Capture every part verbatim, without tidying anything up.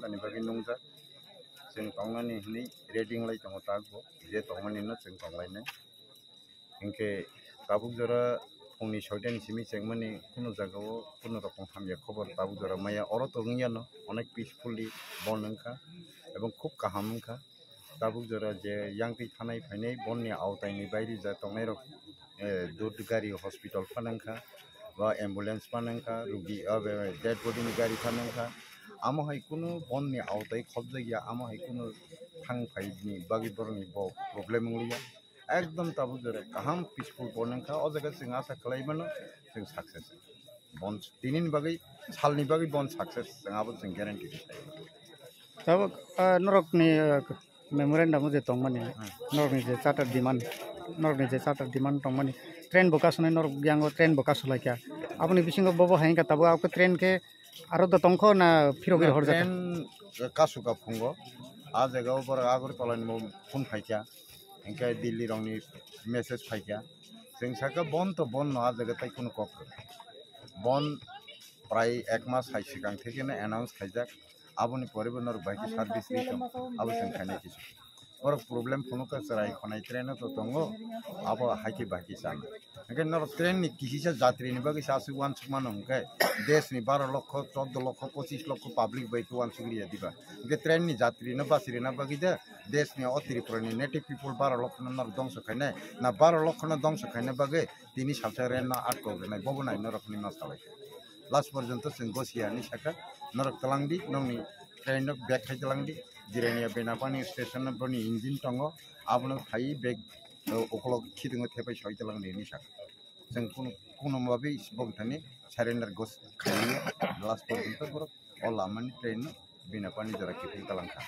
Tani bagwi nungjak. Chwng tongnani hwnwi ready wng lai tongo, takbo je tongmani no chwng tong lainai. Hinkhe tabuk jora phungni soita ni simi chengmani kunu jagao kunu rokom hamya khobor tabuk jora maya. Oro to wngya no onek peacefully bon wngkha ebong khub kaham wngkha. Tabuk jora je yang twi thanai phainai bonni aotaini bairi ja tongnairok, eh, dut gari hospital phano wngkha, ba ambulance phano wngkha, rugi, ah, be, dead body ni gari phano wngkha. Amo hai kunu bonni aotai khobjakya, amo hai kunu thang phaini bagwi borokni bo problem wngliya. Ekdom tabuk jora kaham peaceful bon wngkha. O jaga chwng asa khlai mano chwng success. Bon tinini bagwi, salni bagwi bon success, chwng abo chwng guarantee rw. Tabuk, ah, norokni, ah, memorandum o je tongmani, norokni je charter demand, norokni je charter demand tongmani, train bo kasunai norok yango train bo kasulaikha. Aboni bisingo bobo hai wngkha tabuk, abokhe train khe aro do tongkho na phirogwi horjak? Train kasukha phungo, a jaga o borok Agartala ni phone phaikha, hinkhe Delhi rokni message phaikha. Chwng sakha bon to bon no, a jaga tai kunu kok rw. Bon prai ek mas hai swkang thekeno announce khaijak. Aboni pore bo norok bai khe service ri tong, abo chwng khainai kisa. Borok problem phunukha, chwrai khonai train o to tongo, abo hai khe bai khe chana. Hinkhe norok train ni kisisa jatri ni bagwi se aswk uansuk mano hinkhe, desh ni baro lokho, chordo lokho, pochis lokho public bai khe uansuk liya diba? Hinkhe train ni jatri no bachirina bagwi de, desh ni o Tripura ni native people baro lokho no norok dongso khainai, na baro lokho no dongso khaina bagwi tini salsa rail no atkok rwnai, bobo nai norok hinwi ma salai kha. Last porjonto chwng gosi ya hinwi sakha, norok twlang di, nokni train no back khai twlang di, Jirania Benapani station no boni engine tongo, abono phai back, o, ukolog khitingo thepai soi twlang di hinwi sakha. Chwng kunu, kunu mabi bongthani surrender gos khai ya, last porjonto borok o lamani train no Binapani jora kiphil talangkha.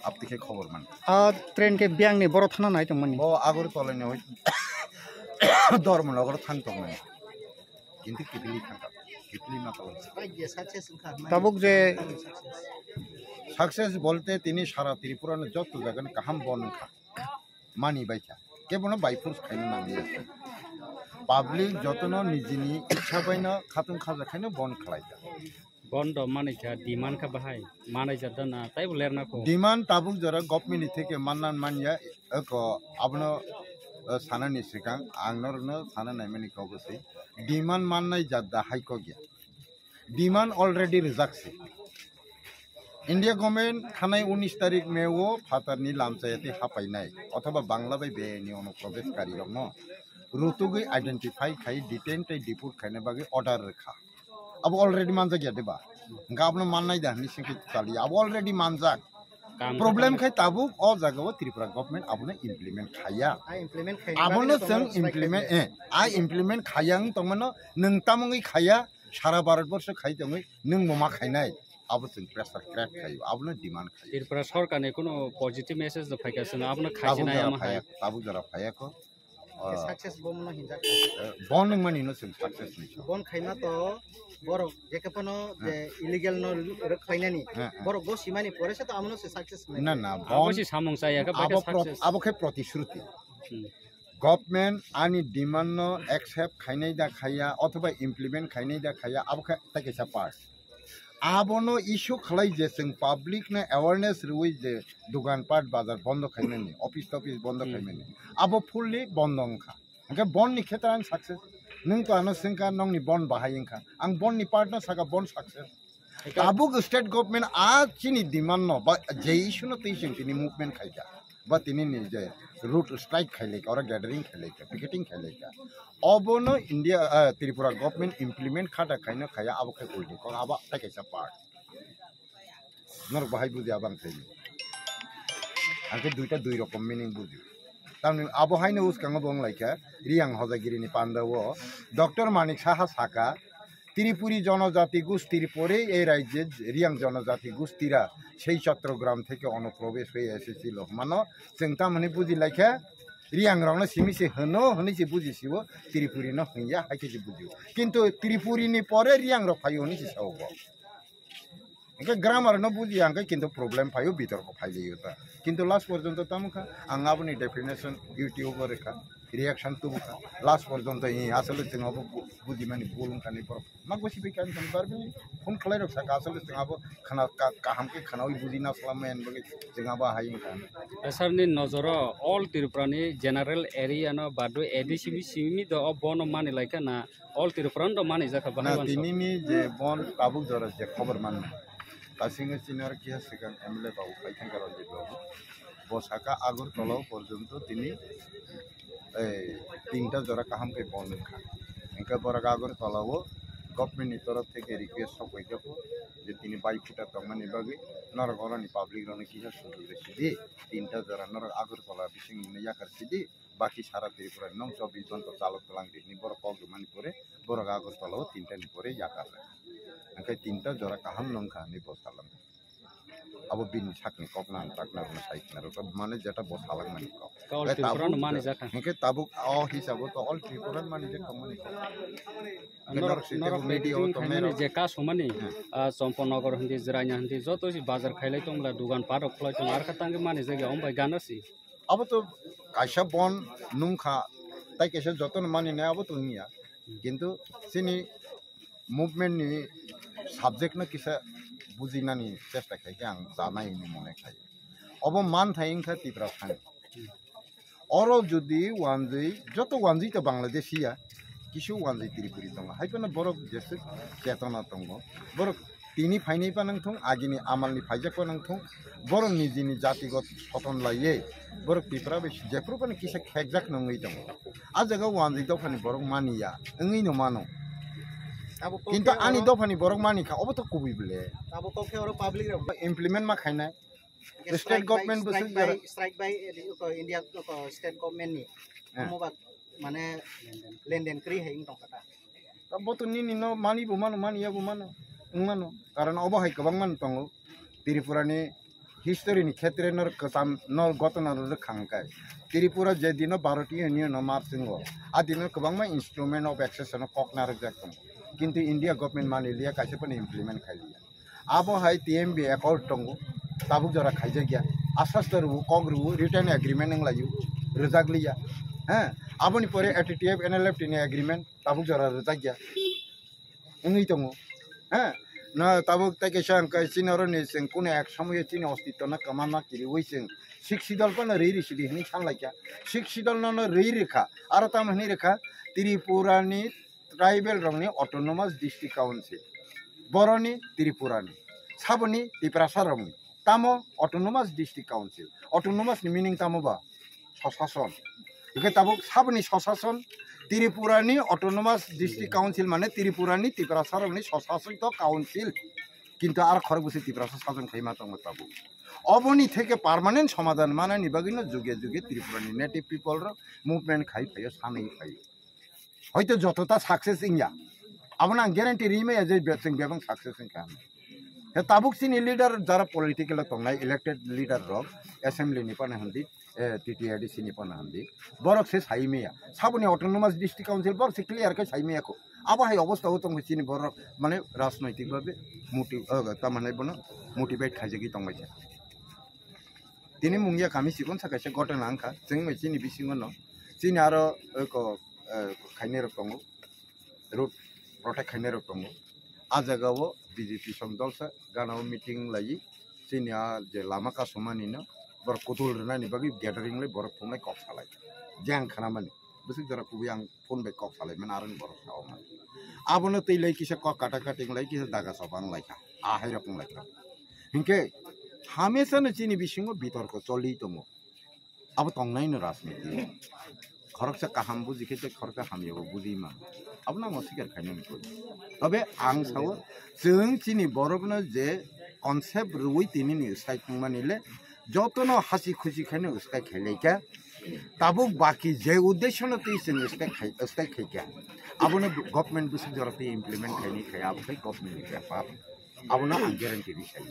Abtwi khe khobor man. A train khe biyangni boro thana nai tongmani? O Agartala ni hoi Dharmanagar thang tongnai. Kintu kiphilwi thangkha. Kiphilwi ma talangkha. Tabuk je success bolte tini sara Tripura no jotto jaga ni kaham bon wngkha. Mani bai kha. Kebono by force khaina nangya. Public jotono nijini ichha baino khatung khaja khaino bon khlai kha. Bondo manwi kha, demand kha bahai, manai jat da na, taibo lerna kho. Demand tabuk jora government ni theke manna manya, eko abono, eh, sanani swkang, ang norokno sana naimani kok se. Demand mannai jat da hai kok ya. Demand already rijak se. India government thanai unis tarik May o phatarni lamchaya tei hapainai, othoba Bangla bai beyai ni onuprobeshkari rokno rutugwi identify khai detain tei deport khaina bagwi order rwkha. Abo already manjak ya diba? Hingkhe abono mannai da hinwi singkhe chaliya. Abo already manjak. Kam problem khe khai tabuk o jaga o Tripura government abono implement khaiya. A implement khaina abono bagwi chwng tongmani implement, slai eh, a implement khaiya wng tongmano nwng tamungwi khaiya, sara Bharat borsho khai tongwi nwng bo ma khainai. Abo chwng pressure create khaio, abono demand khaio. Tripura sorkar ni kuno positive message do phaikha chwng abono tabuk khaijinai jora ama phaiya, hai. Tabuk jora phaiya kho. Success bo mano hinjak. Eh, bon wngmani no chwng success ni chwng. Bon khaima to borok jeke phano je illegal no rwk khlainani, eh, eh, borok go simani pore se to amono se success khlai. Na, na, abo bon si samung chaya kha, abo bai kha pro-, success. Abo khe protishruti. Hmm. Government ani demand no accept khainai da khaiya, othoba implement khainai da khaiya, abo khe tai kaisa part. Abono issue khlai je chwng public no awareness rwui je dugan pat bazar bondo khaimani, office toffice bondo khaimani, abo fully bondo wngkha. Hingkhe bon ni khetra ang success. Nwng to ano swngkha, nokni bon bahai wngkha. Ang bon ni part no saka bon success. Tabuk state government a chini demand no ba je issue no twi chwng tini movement khaikha. Ba tini ni je route strike khailaikha, oro gathering khailaikha, picketing khailaikha. Obono India, ah, Tripura government implement khata khaino khaya, abo khe kuldi kok, abo tai kaisa part. Norok bahai buji abang thai. Ang khe duita dui rokom meaning buji. Tamni abo haino uskango bo wnglaikha, Riyang Hojagiri ni panda o Doctor Manik Saha saka, Tripuri jonojati gustir pore ei rajye Riyang jonojati gustira sei Chattogram theke onuprobesh hoi S S C lo hwnmano chwng tamoni buji laikha, Riyang rokno simi se hwno hwnwi se buji sio, Tripuri no hwnya hai khe se bujio. Kintu Tripuri ni pore Riyang rok phaio hwnwi se sao bo. Hingke grammar no bujiya hingke kintu problem phaio, bitorko phailaio ta. Kintu last porjonto tamo kha, ang aboni definition YouTube o rekha. Reaction tubu kha. Last porjonto hi asole chwng abo bu-, bujimani bul wngkha ni borok. Mak bwsi bai kani kani barbi phone khlai rok saka asole chwng abo khana ka-, kaham khe khanawi buji na slam maya bagwi chwng abo hai wngkha. Sir ni nojoro all Tripura ni general area no badu A D C B simi do o bono mani laikha na all Tripura no mani jakha bahai Na wansa. Tini ni je bon tabuk jora je khobor man. Kasingo senior kiha sikang M L A babu Paithangkar Ranjit babu. Bo saka Agartala porjonto tini ei tinta jora kaham khe bon wngkha. Hingke borok Agartala o government ni torof theke request sok bai khe bo je tini bai phuta tongmani bagwi norok oroni public rokno kisa sujui rw sidi tinta jora norok Agartala bising yakar sidi baki sara Tripura ni nong chobbish ghonta chalok twlang di hini borok kok rwmani pore borok Agartala o tinta ni pore yakar rw. Hingke tinta jora kaham nongkha hinwi bo salang. Abo bini sakni kok na ang tak na rwna sai khna rwkha, mane jeta bo salak mani kok. Ka all Tei Tripura tabuk no mani je-, jakha. Hingke tabuk o hisabo to all Tripura mani je kok mani kok. Norok, Norok site norok bo media o tongnai khaimani rok. Je ka sumani, Hmm. ah, Champanagar hindi, Jirania hindi, joto si bazar khailai tongla, dugan pat rok khulai tong, ar kha tangke mani jagya om bai gana si. Abo to kaisa bon nungkha, tai kaisa jotono mani nai abo to wngya. Kintu chini movement ni subject no kisa bujinani chesta khai khe ang chanai hinwi mone khai. Obo man thai wngkha Tipra thani. Oro jodi wanjwi, joto wanjwi to Bangladeshi ya, kisu wanjwi Tripuri tongo. Hai phano borok jeswk chetona tongo. Borok tini phainai pa nang thung, agini amal ni phaijak pa nang thung. Borok nijini jatigot soton laiye, borok Tipra bai jephru phano kisa khekjak nangwi tongo. A jaga wanjwi dophani borok maniya, wngwi no mano. Abo kok Kintu khe ani oro dophani borok mani kha, obo to kubui bole. Abo kok khe oro public rok Implement ma khainai. State Strike by, government bo strike swijak by, jora. Strike by, eh, ko India, ko state government ni. Eh. Omo ba, mane, lenden kwrwi hai wng tong kha ta. Abo to nini no mani bo mano, mani ya bo mano, wng mano. Karon obo hai kwbang mano tongo. Tripura ni history ni khetre no kwcham no gotona rwrwk kha hwnkhe. Tripura je dino Bharatiya Union no mar chwngo, a dino kwbangma instrument of accession no kok narwkjak tongo. Kintu India government mani liya, kaisa phano implement khai liya. Abo hai T M B accord tongo, tabuk jora khaijakya. Aswk aswk rwo, kok rwo, written agreement wng laio, rwjak liya. He, aboni pore A T T F, N L F T ni agreement tabuk jora rwjakya. Wngwi tongo. He, na tabuk tai kaisa ang kai chini oro ni chwng kunu ek somoyo chini ostitto no kwma ma kiriwi chwng Sixth Schedule phano rwi rw sidi hinwi san laikha. Sixth Schedule no no rwi rwkha. Aro tamo hinwi rwkha Tripura ni tribal rokni Autonomous District Council, boroni Tripurani, saboni Tiprasa rokni, tamo Autonomous District Council, Autonomous ni meaning tamo ba? Sosason. Hingke tabuk saboni sosason, Tripurani Autonomous District Council mane Tripurani Tiprasa rokni sosason to council, kintu aro khorok bwswi Tiprasa sason khaima tongo tabuk. Oboni theke permanent somadhan manani bagwino juge juge Tripurani native people rok movement khai phaio, sanwi phaio. Hoito jotota success wngya. Abono ang guarantee ri maya je be-, chwng bebak success wngkha hinwi. He tabuk chini leader jara political o tongnai elected leader rok assembly ni phano hindi, eh, T T A D C ni phano hindi. Borok se sai maya. Saboni Autonomous District Council borok se clear khe sai maya kho. Abo hai obostha o tongkha chini borok mane rajnoitik bhabe moti-, eh, tamhanai bono motivate khaijagwi tongbaikha. Tini mungya kami chikon sa kaisa ghotona wngkha. Chwng bai chini bisingo no. Chini aro, eh, ko eh, khainai rok tongo, road protect khainai rok tongo. A jaga o B J P som dol sa gana o meeting lai, chini a je lama kasumani no borok kutul rwnani bagwi gathering lai borok thumlai kok salai. Je ang khanamani, bwswk jora kubui ang phone bai kok salai mani aroni borok sao mani. Abono twi lai kisa kok kata kating lai kisa daga soba wng lai kha, a hai rok wng lai kha. Hinkhe hamesa no chini bisingo bitorko choli tongo. Abo tongnai no rajniti. Khoroksa kaham buji khe tei khoroksa hamya bo buji man. Abo nang oswikar khainani koi. Tobe ang sao chwng chini borok no je concept rwui tini ni sai tongmani le joto no hasi khusi khaino uskai khailai kha. Tabuk baki je uddesho no twi chwng uskai khai, uskai khai kha. Abo no government bwswk jora twi implement khaini khai abo khai government ni bepar. Abo no ang guarantee ri sai.